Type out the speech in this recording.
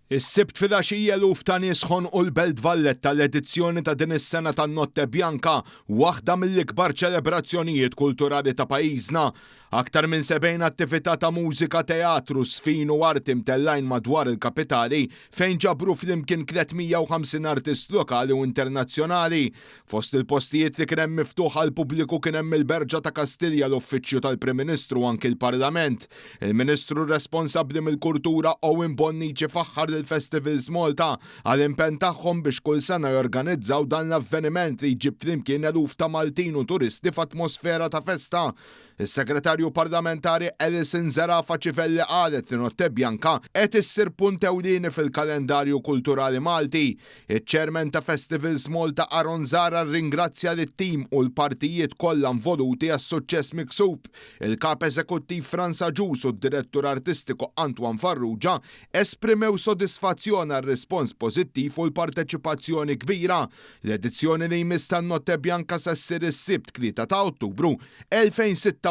Is-Sibt filgħaxija eluf ta' nies ħonqu l-Belt Valletta l-edizzjoni ta' din is-sena tan-Notte Bianca, waħda mill-ikbar ċelebrazzjonijiet kulturali ta' pajjiżna. Aktar minn 70 attività ta' mużika, teatru, żfin u arti mtellgħin madwar il-kapitali fejn ġabru flimkien 350 artist lokali u internazzjonali. Fost il-postijiet li kien hemm miftuħ għall-pubbliku kien hemm il-Berġa ta' Kastilja, l-Uffiċċju tal-Prim Ministru u anki l-Parlament. Il-Ministru responsabbli mill-Kultura Owen Bonnici faħħar lil Festivals Malta għal impenn tagħhom biex kull sena jorganizzaw dan l-avveniment li jġib flimkien eluf ta' Maltin u turisti f'atmosfera ta' festa. Is-Segretarju Parlamentari Alison Zerafa Civelli qalet li Notte Bianca qed issir punt ewlieni fil-kalendarju kulturali Malti. Iċ-Chairman ta' Festivals Malta Aaron Zahra rringrazzja lit-tim u l-partijiet kollha involuti għas-suċċess miksub. Il-Kap Eżekuttiv Frans Agius u d-Direttur Artistiku Antoine Farrugia esprimew sodisfazzjon għar-rispons pożittiv u l-parteċipazzjoni kbira. L-edizzjoni li jmiss tan-Notte Bianca se ssir is-Sibt 3 ta' Ottubru 2026.